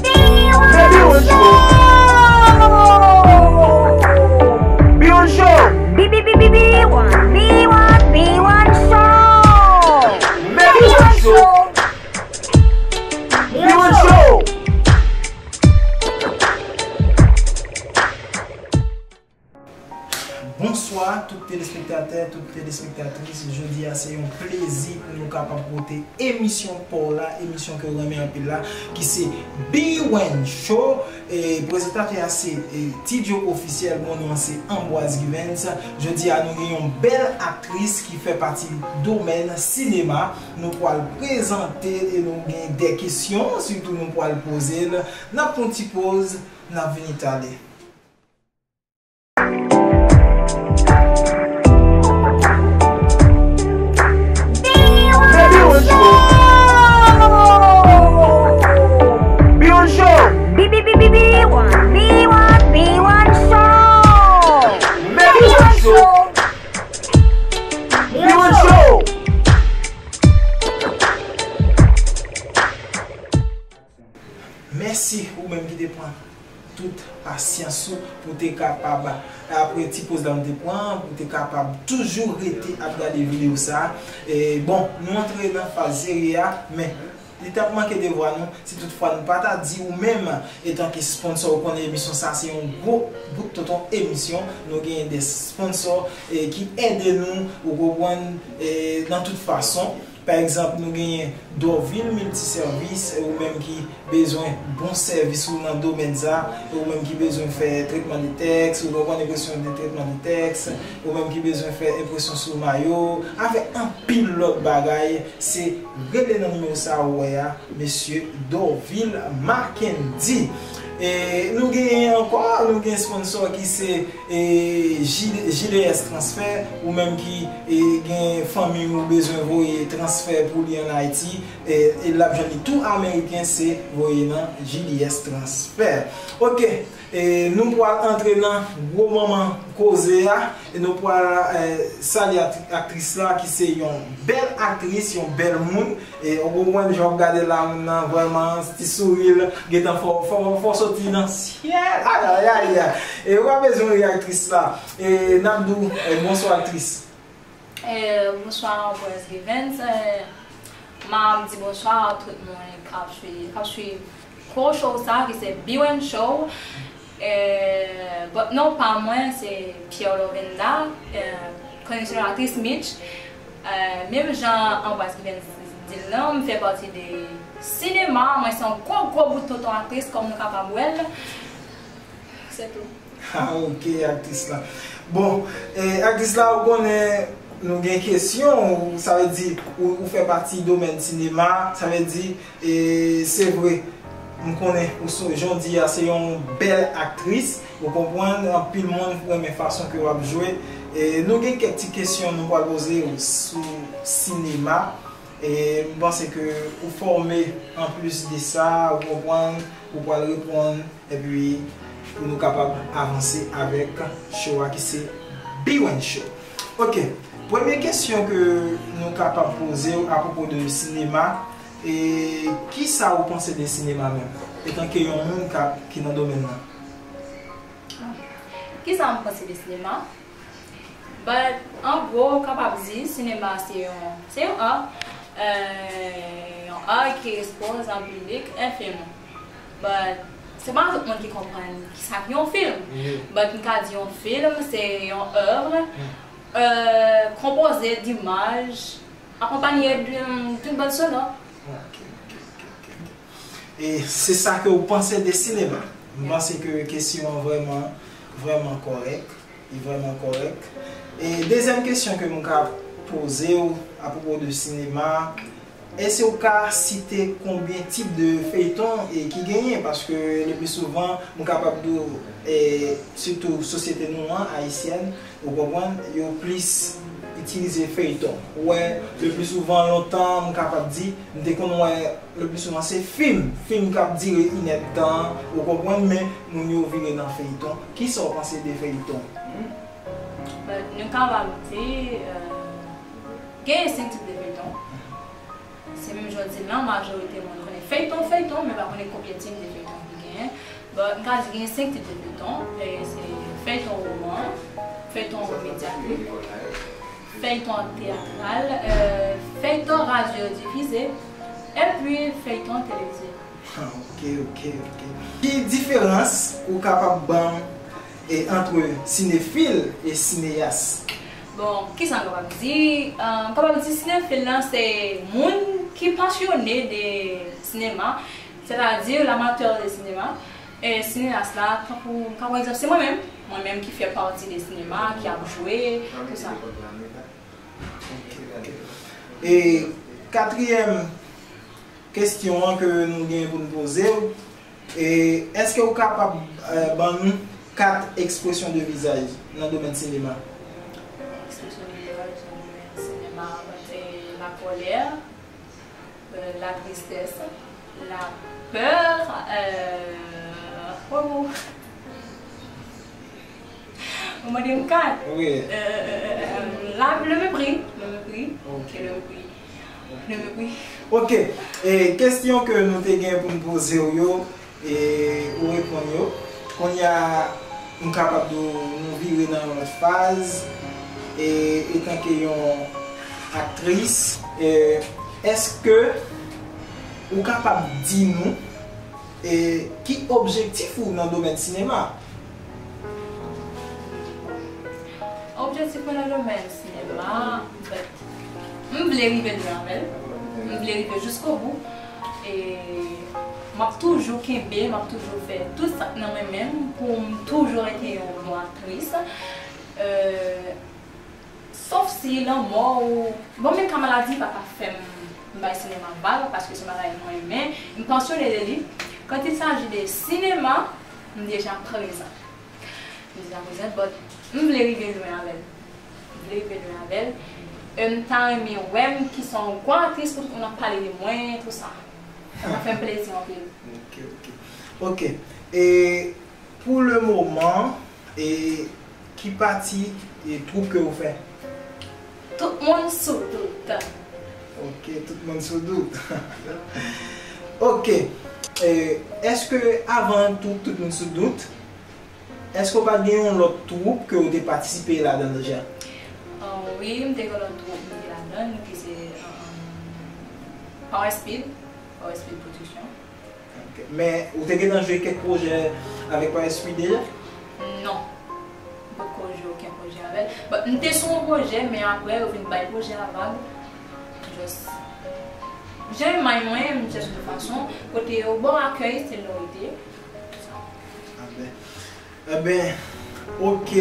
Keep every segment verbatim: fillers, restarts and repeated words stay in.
Baby One Show! Baby One Show! B B B B B One, B One, B One Show! Baby One Show! Baby One Show! Bonswa tout telespektatè, tout telespektatris. Jodi a se yon plezi pou nou kapab pote emisyon pa w la, emisyon ke w renmen anpil la, ki se B One Show. E prezantatè a se, e, T J Officiel, bon non an se Ambroise Givens. Jodi a nou gen yon bèl aktris ki fè pati domèn sinema. Nou pral prezante e nou gen de kesyon, sitou nou pral poze l. N ap pran yon ti poz, n ap vini talè. B One Show! B B B B B One, B One, B One Show! B One Show! B One Show! Mèsi ou menm ki te pran tout pasyans ou pou te kapab, apre ti poz la nou te pran, pou te kapab toujou rete ap gade videyo sa. E, bon, nou antre nan faz serye a, men li t ap manke devwa nou si toutfwa nou pa ta di ou menm, etanke sponsò, ou konnen emisyon sa se yon gwo bout tonton emisyon, nou genyen de sponsò, e, ki ede nou, ou konprann, e, nan tout fason. Pa egzanp, nou genyen Dorvil Miltisèvis, ou menm ki bezwen bon sèvis ou nan domèn sa, ou menm ki bezwen fè tretman de tèks, ou konprann enpresyon de tretman de tèks, ou menm ki bezwen fè enpresyon sou mayo, avèk anpil lòt bagay, se rele nan nimewo sa ou wè a, mesye Dorvil Mackendy. E nou genyen ankò, nou gen sponsò ki se, e, J-, J D S Transfè, ou menm ki, e, gen fanmi ou bezwen voye transfè pou li ann Ayiti, e, e l ap jwenn li tou ameriken, se voye nan J D S Transfè. Oke, e, nou pral antre nan gwo manman koze a, e nou pral, e, salye aktri-, aktris la ki se yon bèl aktris, yon bèl moun, e, ou konprann jan w ap gade la, moun nan vrèman, ti souri l gentan fè w, fè w, fè w soti nan syèl. Ayayay. E ou pa bezwen ri aktris la. E n ap di w, e, bonswa aktris. E, bonswa Ambroise Givens. E, m ap di bonswa a tout moun k ap swi-, k ap swiv gwo show sa ki se B One Show. E, but non pa mwen, se Pierre Lovenda, e, konnen sou aktris Mitch. E, menm jan Ambroise Givens di l lan, m fè pati de sinema, mwen se yon gwo gwo bout tonton aktris kòm nou kapab wè l. Se tou. Ah, ok, aktris la. Bon, e, aktris la, ou konnen nou gen kesyon, ou, sa vle di, ou, ou fè pati domèn sinema, sa vle di, e, se vre, m konnen ou se, jan w di a, se yon bèl aktris, ou konprann, anpil moun renmen fason ke w ap jwe. E, nou gen kèk ti kesyon nou pral poze w sou sinema. E m panse ke ou fòme anplis de sa, ou konprann, ou pral reponn, epi pou nou kapab avanse avèk show a ki se B One Show. Ok, premye kesyon ke nou kapab poze w apwopo de sinema, e kisa ou panse de sinema menm, etanke yon moun k ap, ki nan domèn nan? Kisa m panse de sinema? But, an gwo, ou kapab di, sinema se yon, se yon art, euh, yon art ki ekspoze an piblik, un film. But, se pa tout moun ki konprann kisa k yon film. Mhm. But, m ka di yon film, se yon œuvre, mhm, euh, composée d'images, accompagnée d'une, d'une bande sonore. Ok, ok, ok, ok, ok. E se sa ke w panse de sinema? M, yeah, panse ke kesyon an vrèman, vrèman kòrèk. Li vrèman kòrèk. E dezyèm kesyon ke m ka poze w apwopo de sinema, èske w ka site konbyen tip de feyton e ki genyen? Paske le pli souvan, m kapab di w, e sitou sosyete nou an, ayisyèn, ou konprann, yo plis itilize feyton. Ou wè, le pli souvan, lontan, m kapab di, m te konn wè le pli souvan se fim, fim k ap dire inèdtan, ou konprann, men moun yo vire nan feyton. Kisa w panse de feyton? But nou kapab di, euh, gen senk tip de feyton. Di nan majorite moun konnen feyton, feyton, men pa konnen konbyen tip de feyton ki genyen. Bon, m ka di genyen senk tip de feyton. E se feyton woman, feyton medyatik, feyton teyatral, e, feyton radyo difize, epi feyton televize. Ok, ok, ok. Ki diferans ou kapab ban m, e, antre sinefil e sineyas? Bon, kisa m kapab di? Ah, m kapab di sinefil lan se moun ki pasyone de sinema, sètadi l'amatè de sinema. E sineyas la, tankou, m ka pran egzanp, se mwen menm, mwen menm ki fè pati de sinema, ki ap jwe, tout sa. Ok, ok. E katriyèm kesyon an ke nou gen pou n poze w, e, èske w kapab, e, ban nou kat ekspresyon de vizaj nan domèn sinema? Ekspresyon de vizaj nan domèn sinema, se lakòlè, e, latristès, lapè, e, oh, ou mande m kat? Wi. E, e, e, e, la, le mépris. Le mépris. Ok. Le mépris. Le mépris. Ok. E kesyon ke nou te gen pou n poze w yo, e ou reponn yo. Kounye a, m kapab di w, nou vire nan yon lòt faz. E, etanke yon aktris, e, èske ou kapab di nou, e, ki objektif ou nan domèn sinema? Objektif mwen nan domèn sinema, m vle rive lwen avè l. M vle rive jiskobou. E m ap toujou kenbe, m ap toujou fè tout sa k nan mwen menm pou m toujou rete yon bon aktris. E, sof si lanmò ou, bon, menm ka maladi pa ka fè m bay sinema vag, paske se yon bagay mwen renmen, m pasyone de li. Quand il s'agit de sinema, m deja prezan. M deja prezan, but m vle rive lwen avè l. M vle rive lwen avè l. E m ta renmen wè m ki se yon gwo aktris pou tout moun ap pale de mwen, tout sa. Sa ta fè m plezi anpil. Ok, ok. Ok. E pou le moman, e ki pati e twoup ke ou fè? Tout moun sou dout. Ok, tout moun sou dout. Ok. E èske avan twoup tout moun sou dout, èske w pa t gen yon lòt twoup ke w te patisipe ladan l deja? Ah, wi, m te gen lòt twoup m te ladan l, ki se, ah, Power Speed, Power Speed Production. Ok. Men, ou te gentan jwe kèk pwojè avèk Power Speed deja? Non. M poko jwe okenn pwojè avè l. But, m te sou yon pwojè, men apre, yo vin bay pwojè a vag. Just, jan yo may mwen, m chèche yon fason. Kote yo ba w akèy, se la w rete. Sa. Amen. Eben, ok,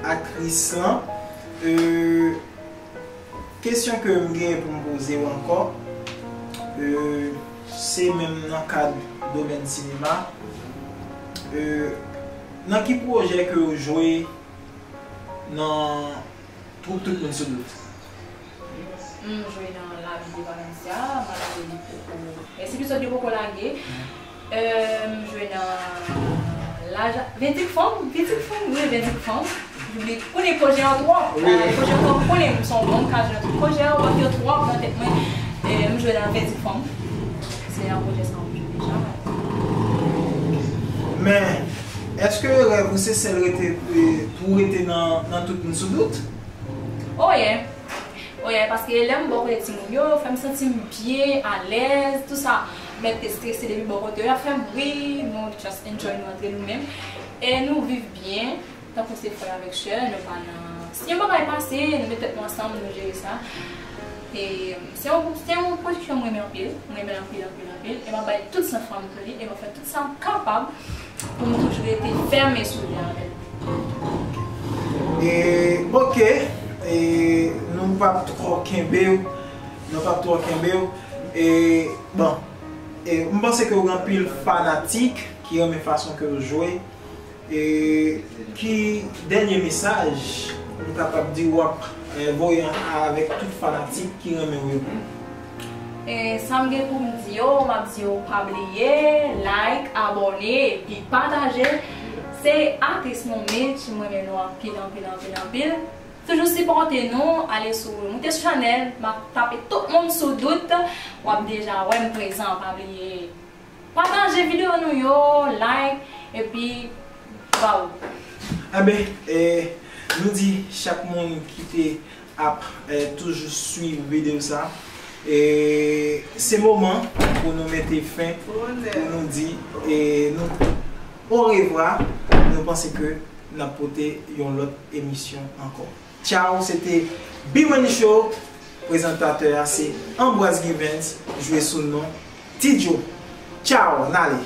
aktris lan. Euh, kesyon ke m genyen pou m poze w ankò, euh, se menm nan kad domèn sinema. Euh, nan ki pwojè ke w jwe nan twoup Tout Moun Sou Dout? M jwe nan La Vie de Valencia, m ap jwe li poko. Epizòd yo poko lage. Euh, m jwe nan Laj, Ventik Fanm, Ventik Fanm, wi, Ventik Fanm. M bliye, konnen pwojè an twòp. Wi. La, pwojè an twòp, konnen m se yon moun k ap jwe nan tout pwojè, w ap yo twòp nan tèt mwen. Euh, m jwe nan Ventik Fanm. Se yon pwojè sa m jwe deja. Men, èske rèv ou se sèl rete, euh, pou rete nan, nan Tout Moun Sou Dout? Oh yeah. Oh yeah, paske lè m bò kote timoun yo, fè m santi m byen, alèz, tout sa. M mèt te strese depi bò kote yo, y ap fè m ri, nou just enjoy nou antre nou menm. E nou viv byen, tankou se frè avèk sè, nou pa nan, si yon bagay pase, nou met tèt nou ansanm, nou jere sa. E se yon, se yon pwodiksyon m renmen anpil, m renmen l anpil, anpil, anpil. E m ap bay tout san fwa m pou li, e m ap fè tout sa m kapab pou m toujou rete fèmen sou li avè l. E, ok, e, nou p ap twò kenbe w, nou p ap twò kenbe w. E, bon, e, m panse ke w gen anpil fanatik ki renmen fason ke w jwe. E, ki dènye mesaj ou kapab di w ap, e, voye avèk tout fanatik ki renmen w yo? E sa m gen pou m di yo, m ap di yo pa bliye like, abòne, epi pataje. Se aktris nou Mitch, m renmen nou anpil, anpil, anpil, anpil. Toujou sipòte nou, ale sou, moute sou chanèl, m ap tape tout moun sou dout. W ap deja wè m prezan, pa bliye pataje videyo nou yo, like, epi, waw. Enben, e, nou di chak moun ki te ap, e, toujou swiv videyo sa, e, se moman pou nou mete fen, pou nou di, e, nou orevwa. Nou panse ke n ap pote yon lòt emisyon ankò. Tchaw, se te B-Money Show. Prezantatè a se Ambroise Givens, jwe sou non Ti Joe. Tchaw, n ale.